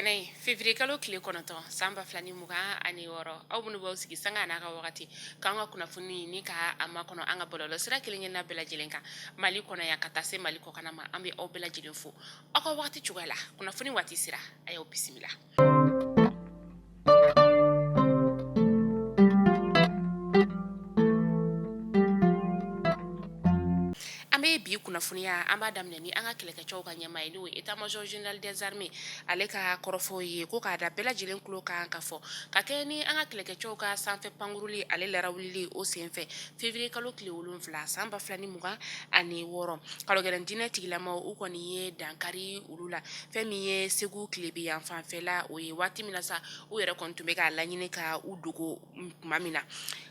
ntɛnɛn ye février kalo tile 9 san 2026. Aw minnu b'aw sigi sanga n'a ka wagati k'an ka kunnafoni ni ka a makɔnɔ an ka bɔlɔlɔ sira kelen kelenna bɛɛ lajɛlen kan Mali kɔnɔ yan ka taa se Mali kɔkanna ma, an bɛ aw bɛɛ lajɛlen fo aw ka wagati cogoya la. Kunnafoni waati sera, a y'aw bisimila. An bɛ bi kunnafoniya an b'a daminɛ ni an ka kɛlɛkɛcɛw ka ɲɛmaa ye, n'o ye état major général des armées, ale ka kɔrɔfɔw ye ko k'a da bɛɛ lajɛlen tulo kan ka fɔ ka kɛ ni an ka kɛlɛkɛcɛw ka sanfɛ pankuruli ale larawulili o senfɛ février kalo tile 7 san 2026, kalogɛlɛn diinɛ tigilamaw u kɔni ye dankari olu la fɛn min ye Segu tilebin yan fanfɛla o ye. Waati min na sa u yɛrɛ kɔni tun bɛ k'a laɲini ka u dogo tuma min na,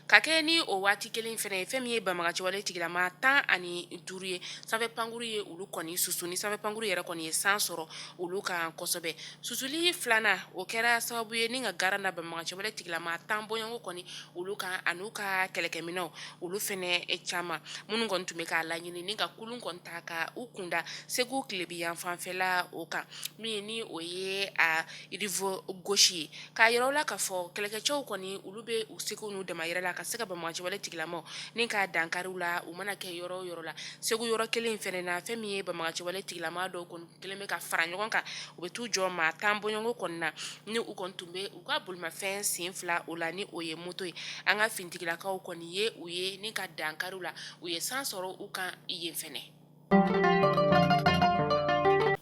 ka kɛ ni o waati kelen fana ye, fɛn min ye banbaganciwale tigilama 15 ye, sanfɛ pankuru ye olu kɔni susu, ni sanfɛ pankuru yɛrɛ kɔni ye san sɔrɔ olu kan kosɛbɛ. Susuli filanan o kɛra sababu ye ni ka garan da banbaganciwale tigilama 10 bɔɲɔgɔnko kɔni olu kan, an'u ka kɛlɛkɛminɛnw olu fana caman, minnu kɔni tun bɛ k'a laɲini ni ka kulun kɔni ta ka u kunda Segu tilebin yan fanfɛla o kan, min ni o ye a rive gauche ye. K'a yira la k'a fɔ kɛlɛkɛcɛw kɔni olu bɛ u seko n'u damayira la ka se ka banbaganciwale tigilamaw ni ka dankari u la, u mana kɛ yɔrɔ o yɔrɔ la. Segu yɔrɔ kelen in fana na, fɛn min ye banbaganciwale tigilama dɔw kɔni kelen bɛ ka fara ɲɔgɔn kan, u bɛ t'u jɔ maa 10 bɔɲɔgɔnko kɔni na, ni u kɔni tun bɛ u ka bolimafɛn sen fila o la, ni o ye moto ye. An ka finitigilakaw kɔni ye u ye ni ka dankari u la, u ye san sɔrɔ u kan yen fana.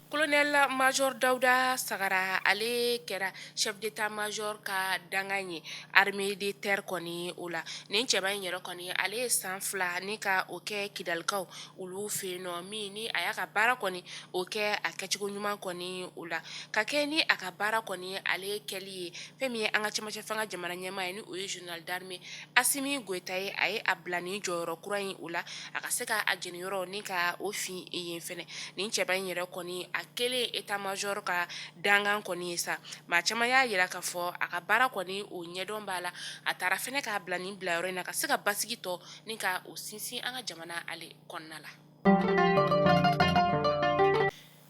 Colonel Major Dawuda Sagara, ale kɛra chef d'état major ka dankan ye armée de terre kɔni o la. Nin cɛba in yɛrɛ kɔni, ale ye san 2 ni ka o kɛ Kidalikaw olu fɛ yen nɔ, min ni a y'a ka baara kɔni o kɛ a kɛcogo ɲuman kɔni o la. Ka kɛ ni a ka baara kɔni ale kɛli ye, fɛn min ye an ka cɛmancɛ fanga jamana ɲɛmaa ye, ni o ye général d'armée Asimi Goyita ye, a ye a bila nin jɔyɔrɔ kura in o la, a ka se ka a jeniyɔrɔ ni ka o fin yen fɛnɛ. Nin cɛba in yɛrɛ kɔni, a kɛlen état major ka dankan kɔni ye sa, maa caman y'a yira k'a fɔ a ka baara kɔni o ɲɛdɔn b'a la. A taara fɛnɛ k'a bila nin bilayɔrɔ in na ka se ka basigi tɔ ni ka o sinsin an ka jamana ale kɔnɔna la.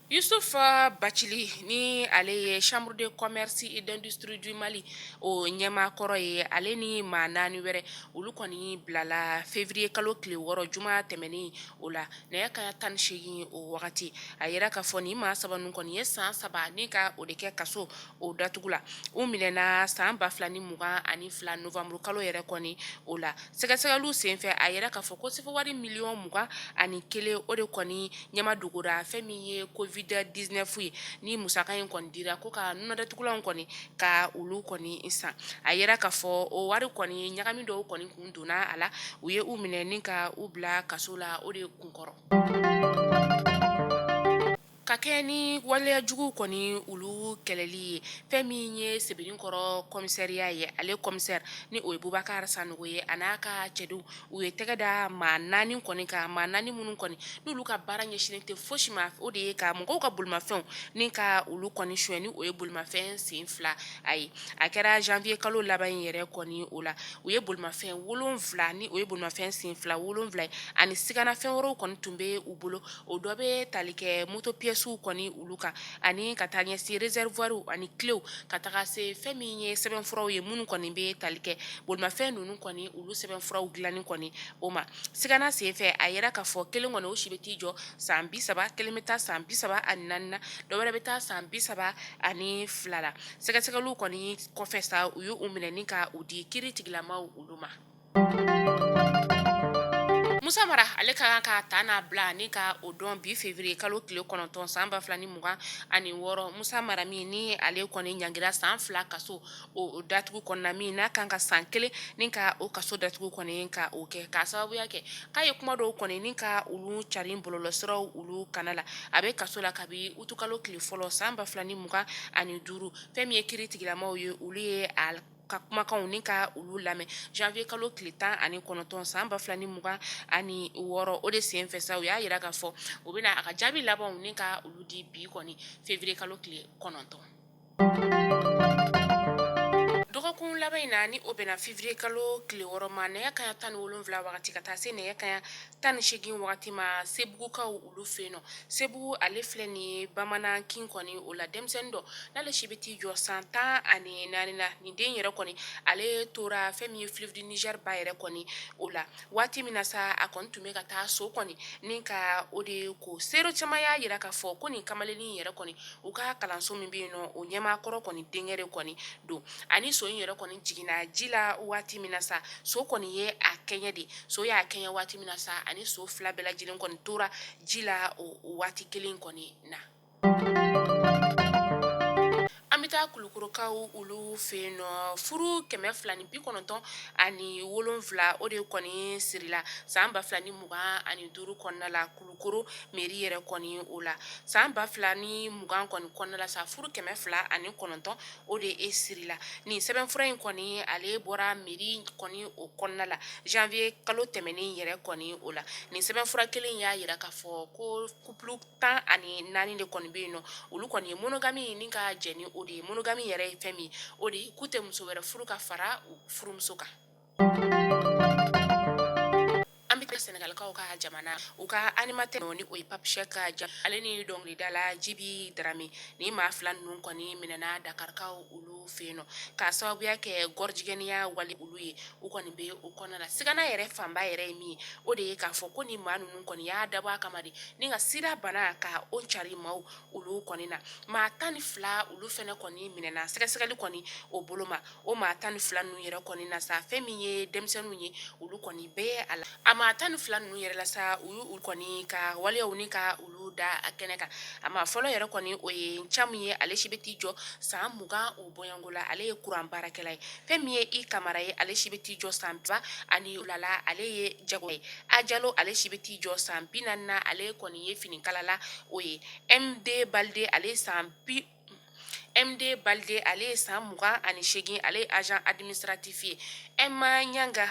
Yusuf Bacili, ni ale ye chambre de commerce et d'industrie du Mali o ɲɛmaa kɔrɔ ye, ale ni maa 4 wɛrɛ, olu kɔni bilala février kalo tile 6 juma tɛmɛnen o la, nɛgɛ kanɲɛ 18 o wagati. A yira k'a fɔ nin maa saba ninnu kɔni ye san 3 ni ka o de kɛ kaso o datugu la. U minɛna san 2022 novembre kalo yɛrɛ kɔni o la. Sɛgɛsɛgɛliw senfɛ, a yira k'a fɔ ko sefa wari miliyɔn 21, o de kɔni ɲɛmadogora fɛn min ye covid 19 ye, ni musaka in kɔni dira ko ka nunadatugulanw kɔni ka olu kɔni san. A yira k'a fɔ o wari kɔni ɲagami dɔw kɔni kun donna a la. U ye u minɛ ni ka u bila kaso la o de kunkɔrɔ. Ka kɛ ni waleya jugu kɔni olu kɛlɛli ye, fɛn min ye Sebenikɔrɔ commissariat ye, ale commissaire ni o ye Bubakari Sanogo ye, a n'a ka cɛdenw, u ye tɛgɛ da maa 4 kɔni kan, maa 4 minnu kɔni n'olu ka baara ɲɛsinnen tɛ fosi ma, o de ye ka mɔgɔw ka bolimafɛnw ni ka olu kɔni suɲɛ, ni o ye bolimafɛn sen fila a ye. A kɛra janvier kalo laban in yɛrɛ kɔni o la. U ye bolimafɛn 7, ni o ye bolimafɛn sen fila 7 ye, ani siganafɛn wɛrɛw kɔni tun bɛ u bolo. O dɔ bɛ tali kɛ moto pièces kɔni olu kan, ani ka taa ɲɛsin réservoir ani clés, ka taga se fɛn min ye sɛbɛnfuraw ye, minnu kɔni bɛ tali kɛ bolimafɛn ninnu kɔni olu sɛbɛnfuraw dilanni kɔni o ma. Sigana senfɛ, a yira k'a fɔ kelen kɔni o si bɛ t'i jɔ san 30, kelen bɛ taa san 34 na, dɔ wɛrɛ bɛ taa san 32 la. Sɛgɛsɛgɛliw kɔni kɔfɛ sa, u ye u minɛ ni ka u di kiri tigilamaw olu ma. Musa Mara, ale ka kan ka ta n'a bila ni ka o dɔn bi février kalo tile 9 san 2026. Musa Mara min ni ale kɔni ɲangira san 2 kaso o datugu kɔnɔna, min n'a kan ka san 1 ni ka o kaso datugu kɔni ka o kɛ, k'a sababuya kɛ k'a ye kuma dɔw kɔni ni ka olu carin bɔlɔlɔsiraw olu kana la. A bɛ kaso la kabi utukalo tile fɔlɔ san 2025. Fɛn min ye kiri tigilamaw ye, olu ye a ka kumakanw ni ka olu lamɛn janvier kalo tile 19 san 2026. O de senfɛ sa, u y'a yira k'a fɔ u bɛna a ka jaabi labanw ni ka olu di bi kɔni février kalo tile 9. Dɔgɔkun Dɔgɔkun laban in na, ni o bɛnna février kalo tile 6 ma, nɛgɛ kanɲɛ 17 wagati ka taa se nɛgɛ kanɲɛ 18 wagati ma, Sebugukaw olu fɛ yen nɔ, Sebugu ale filɛ nin ye bamanan kin kɔni o la, denmisɛnnin dɔ n'ale si bɛ t'i jɔ san 14 na, nin den yɛrɛ kɔni ale tora fɛn min ye fleuve du Niger ba yɛrɛ kɔni o la. Waati min na sa, a kɔni tun bɛ ka taa so kɔni ni ka o de ko seere caman y'a jira k'a fɔ ko nin kamalennin yɛrɛ kɔni, u ka kalanso min bɛ yen nɔ, o ɲɛmaakɔrɔ kɔni denkɛ de kɔni don. Ani so in yɛrɛ kɔni jiginna ji la waati min na sa, so kɔni ye a kɛɲɛ de. So y'a kɛɲɛ waati min na sa, ani so fila bɛɛ lajɛlen kɔni tora ji la o waati kelen kɔni na. An bɛ taa Kulukorokaw olu fɛ yen nɔ. Furu 297 o de kɔni sirila san 2025 kɔnɔna la Kulukoro mairie yɛrɛ kɔni o la. San 2020 kɔni kɔnɔna la sa, furu 209 o de e sirila. Nin sɛbɛnfura in kɔni ale bɔra mairie kɔni o kɔnɔna la janvier kalo tɛmɛnen yɛrɛ kɔni o la. Nin sɛbɛnfura kelen y'a jira k'a fɔ ko couple 14 de kɔni bɛ yen nɔ, olu kɔni ye monogamie ni ka jɛn ni o de ye. Monogamie yɛrɛ ye fɛn min, o de k'u tɛ muso wɛrɛ furu ka fara furumuso kan. An bɛ taa Sɛnɛgalikaw ka jamana, u ka animateur ni o ye Pape Cheikh ka ale ni dɔnkilidala Djiby Dramé, ni maa fila ninnu kɔni minɛna Dakarikaw olu fɛ yen nɔ k'a sababuya kɛ gɔrɔjigɛniya wale olu ye. U kɔni bɛ o kɔnɔna la. Sigana yɛrɛ fanba yɛrɛ ye min ye, o de ye k'a fɔ ko ni maa ninnu kɔni y'a dabɔ a kama de ni ka sida bana ka o cari maaw olu kɔni na. Maa 12 olu fɛnɛ kɔni minɛna sɛgɛsɛgɛli kɔni o bolo ma. O maa 12 ninnu yɛrɛ kɔni na sa, fɛn min ye denmisɛnninw ye, olu kɔni bɛɛ a la. A maa 12 ninnu yɛrɛ la sa, u y'u kɔni ka waleyaw ni ka olu da a kɛnɛ kan. A maa fɔlɔ yɛrɛ kɔni, o ye Camu ye, ale si bɛ t'i jɔ san 20 o bɔɲɔgɔnko la, ale ye kuran baarakɛla ye. Fɛn min ye i Kamara ye, ale si bɛ t'i jɔ san 32 la, ale ye jago ye. A Jalo, ale si bɛ t'i jɔ san 40 na, ale kɔni ye finikalala o ye. MD Balde, ale ye san bi MD Balde, ale ye san 28, ale ye agent administratif ye. M Ɲanga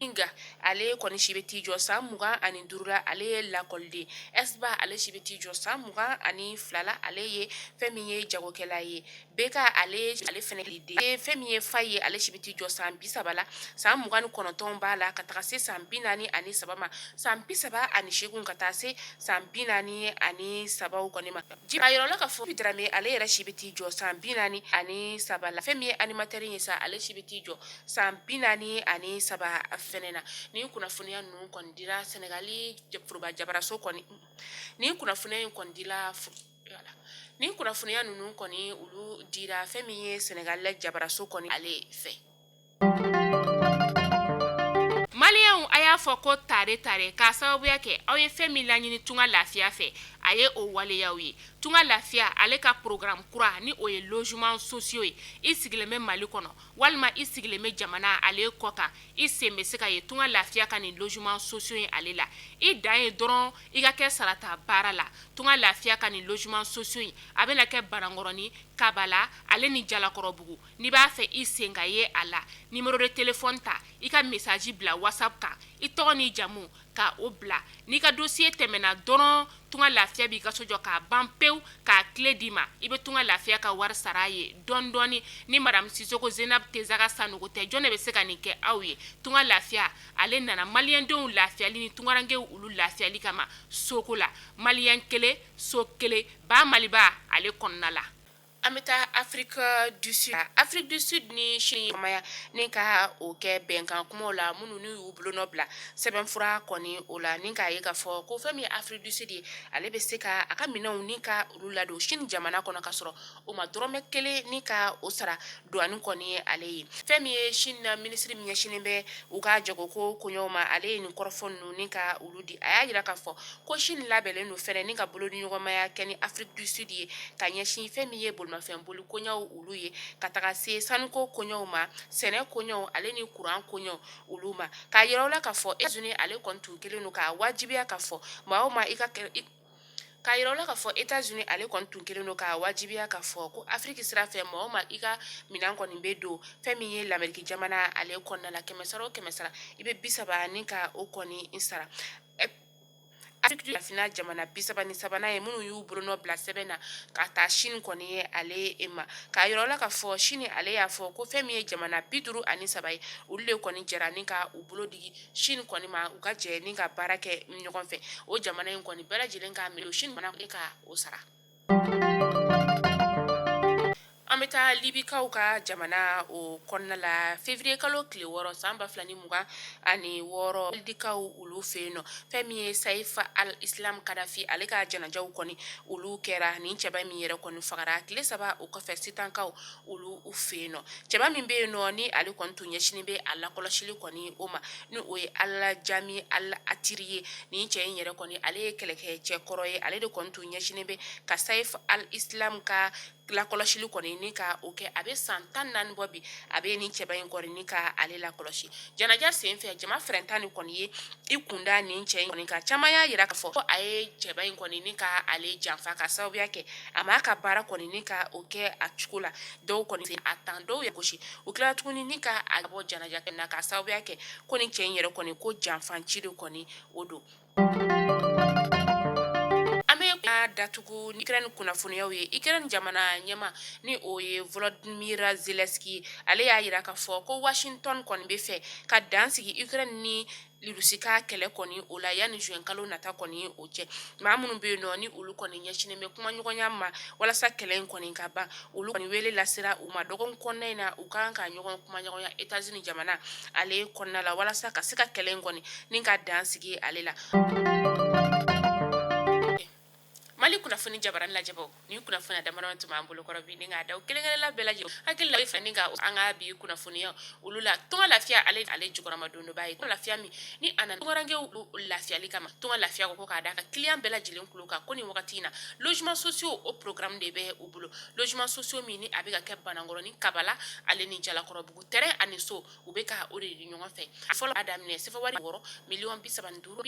nga, ale kɔni si bɛ t'i jɔ san 25 la, ale ye lakɔliden. Esba, ale si bɛ t'i jɔ san 22 la, ale ye fɛn min ye jagokɛla ye. Beka, ale fɛnɛ den fɛn min ye fa ye, ale si bɛ t'i jɔ san 30 la, san 29 b'a la ka taga se san 43 ma, san 38 ka taa se san 43 kɔni ma. A yɔrɔ la ka fɔ Dramé, ale yɛrɛ si bɛ t'i jɔ san 43 la. Fɛn min ye animateur ye sa, ale si bɛ t'i jɔ san 43 fɛnɛ na. Nin kunnafoniya ninnu kɔni dira Sɛnɛgali foroba jabaraso kɔni. Nin kunnafoniya in kɔni dila, nin kunnafoniya ninnu kɔni olu dira fɛn min ye Sɛnɛgali jabaraso kɔni ale fɛ. Maliyɛnw, a y'a fɔ ko tare tare k'a sababuya kɛ aw ye fɛn min laɲini Tunga Lafiya fɛ, a ye o waleyaw ye. Tunga Lafiya ale ka programme kura ni o ye logement sociaux ye. I sigilen bɛ Mali kɔnɔ walima i sigilen bɛ jamana ale kɔ kan, i sen bɛ se ka ye Tunga Lafiya ka nin logement sociaux ye ale la. I dan ye dɔrɔn i ka kɛ sarata baara la. Tunga Lafiya ka nin logement sociaux in, a bɛna kɛ Banankɔrɔni, Kabala ale ni Jalakɔrɔbugu. N'i b'a fɛ i sen ka ye a la, numéro de téléphone ta, i ka message bila WhatsApp kan, i tɔgɔ n'i jamu ka o bila. N'i ka dossier tɛmɛna dɔrɔn, Tunga Lafiya b'i ka so jɔ k'a ban pewu k'a clé d'i ma. I bɛ Tunga Lafiya ka wari sara a ye dɔɔni dɔɔni. Ni madame Sisoko Zenab Tezaga Sanogo tɛ, jɔn de bɛ se ka nin kɛ aw ye? Tunga Lafiya ale nana maliyɛndenw lafiyali ni tungarankew olu lafiyali kama soko la. Maliyɛn kelen, so kelen, ba Maliba ale kɔnɔna la. An bɛ taa Afrique du Sud. Afrique du Sud ni Chine ni ka o kɛ bɛnkan kumaw la minnu n'u y'u bolonɔ bila sɛbɛnfura kɔni o la, ni k'a ye k'a fɔ ko fɛn min ye Afrique du Sud ye, ale bɛ se ka a ka minɛnw ni ka olu ladon Chine jamana kɔnɔ ka sɔrɔ o ma dɔrɔmɛ kelen ni ka o sara douane kɔni ye ale ye. Fɛn min ye Chine na minisiri min ɲɛsinnen bɛ u ka jagoko koɲɛw ma, ale ye nin kɔrɔfɔ ninnu ni ka olu di. A y'a jira k'a fɔ ko Chine labɛnnen don fɛnɛ ni ka bolodiɲɔgɔnmaya kɛ ni Afrique du Sud ye ka ɲɛsin fɛn min ye bolimafɛn boli koɲɛw olu ye, ka taga se sanuko koɲɛw ma, sɛnɛ koɲɛw ale ni kuran koɲɛw olu ma. K'a yira aw la k'a fɔ États-Unis ale kɔni tun kɛlen don k'a wajibiya k'a fɔ maa o maa i ka k'a yira aw la k'a fɔ États-Unis ale kɔni tun kɛlen don k'a wajibiya k'a fɔ ko Afrique sira fɛ, maa o maa i ka minɛn kɔni bɛ don fɛn min ye Lamɛriki jamana ale kɔnɔna la, kɛmɛ sara o kɛmɛ sara, i bɛ 30 ni ka o kɔni sara. Afrique farafinna jamana 33nan ye minnu y'u bolonɔ bila sɛbɛn na ka taa Chine kɔni ye ale ma k'a yira la k'a fɔ Chine ale y'a fɔ ko fɛn min ye jamana 53 ye, olu de kɔni jɛra ni ka u bolo digi Chine kɔni ma, u ka jɛ ni ka baara kɛ ɲɔgɔn fɛ. O jamana in kɔni bɛɛ lajɛlen k'a minɛ Chine ka o sara. An bɛ taa Libikaw ka jamana o kɔnɔna la. Février kalo tile 6 san 2026, Libikaw olu fɛ yen nɔ, fɛn min ye Saif al-Islam Kadhafi, ale ka janajaw kɔni olu kɛra. Nin cɛba min yɛrɛ kɔni fagara tile 3 o kɔfɛ Sitankaw olu fɛ yen nɔ, cɛba min bɛ yen nɔ ni ale kɔni tun ɲɛsinnen bɛ a lakɔlɔsili kɔni o ma, ni o ye Al-Jami Al-Atiri ye. Nin cɛ in yɛrɛ kɔni, ale ye kɛlɛkɛ cɛ kɔrɔ ye. Ale de kɔni tun ɲɛsinnen bɛ ka Saif al-Islam ka lakɔlɔsili kɔni ni ka o kɛ. A bɛ san 14 bɔ bi a bɛ nin cɛba in kɔni ni ka ale lakɔlɔsi. Janaja senfɛ, jama fɛrɛntan ni kɔni ye i kunda nin cɛ in kɔni kan. Caman y'a jira k'a fɔ ko a ye cɛba in kɔni ni ka ale janfa ka sababuya kɛ a m'a ka baara kɔni ni ka o kɛ a cogo la. Dɔw kɔni a tan, dɔw ye gosi. U tilala tuguni ni ka a bɔ janaja na ka sababuya kɛ ko nin cɛ in yɛrɛ kɔni ko janfanci de kɔni o don. An bɛ datugu ni Ukraine kunnafoniyaw ye. Ukraine jamana ɲɛmaa, ni o ye Volodymyr Zelensky, ale y'a jira k'a fɔ ko Washington kɔni bɛ fɛ ka dan sigi Ukraine ni Russie ka kɛlɛ kɔni o la yanni juin kalo nata kɔni o cɛ. Maa minnu bɛ yen nɔ ni olu kɔni ɲɛsinnen bɛ kumaɲɔgɔnya ma walasa kɛlɛ in kɔni ka ban, olu kɔni wele lasera u ma dɔgɔkun kɔnɔna in na. U ka kan ka ɲɔgɔn kumaɲɔgɔnya États-Unis jamana ale kɔnɔna la walasa ka se ka kɛlɛ in kɔni ni ka dan sigi ale la. Mali kunnafoni jabarani lajɛbaaw, nin kunnafoniya damadɔ tun b'an bolo kɔrɔ bi ni k'a da kelen-kelenna bɛɛ lajɛlen hakili la fɛ ni ka an ka bi kunnafoniya olu la. Tunga Lafiya, ale jukɔrɔmadondonbaa ye. Tunga Lafiya min ni a nana tungarankew lafiyali kama. Tunga Lafiya ko k'a da ka client bɛɛ lajɛlen tulo kan ko nin wagati in na, logement sociaux o programme de bɛ u bolo. Logement sociaux min ni a bɛ ka kɛ Banankɔrɔni, Kabala ale ni Jalakɔrɔbugu, terrain ani so, u bɛ ka o de di ɲɔgɔn fɛ. A fɔlɔ a daminɛ sefa wari 6 miliyɔn 35 42,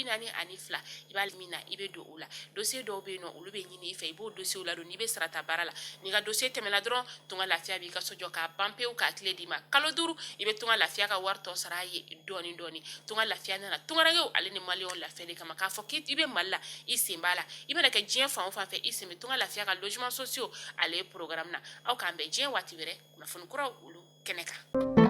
i b'a min na i bɛ don o la. Dossier dɔw bɛ yen nɔ, olu bɛ ɲini i fɛ, i b'o dossier ladon. N'i bɛ sarata baara la, n'i ka dossier tɛmɛna dɔrɔn, Tunga Lafiya b'i ka so jɔ k'a ban pewu k'a clé d'i ma. Kalo 5, i bɛ Tunga Lafiya ka wari tɔ sara a ye dɔɔni dɔɔni. Tunga Lafiya nana tungarankew ale ni maliyɛnw lafiyali kama. K'a fɔ k'i bɛ Mali la, i sen b'a la. I mana kɛ diɲɛ fan o fan fɛ, i sen bɛ Tunga Lafiya ka logement sociaux ale programme na. Aw k'an bɛn diɲɛ waati wɛrɛ, kunnafoni kuraw olu kɛnɛ kan.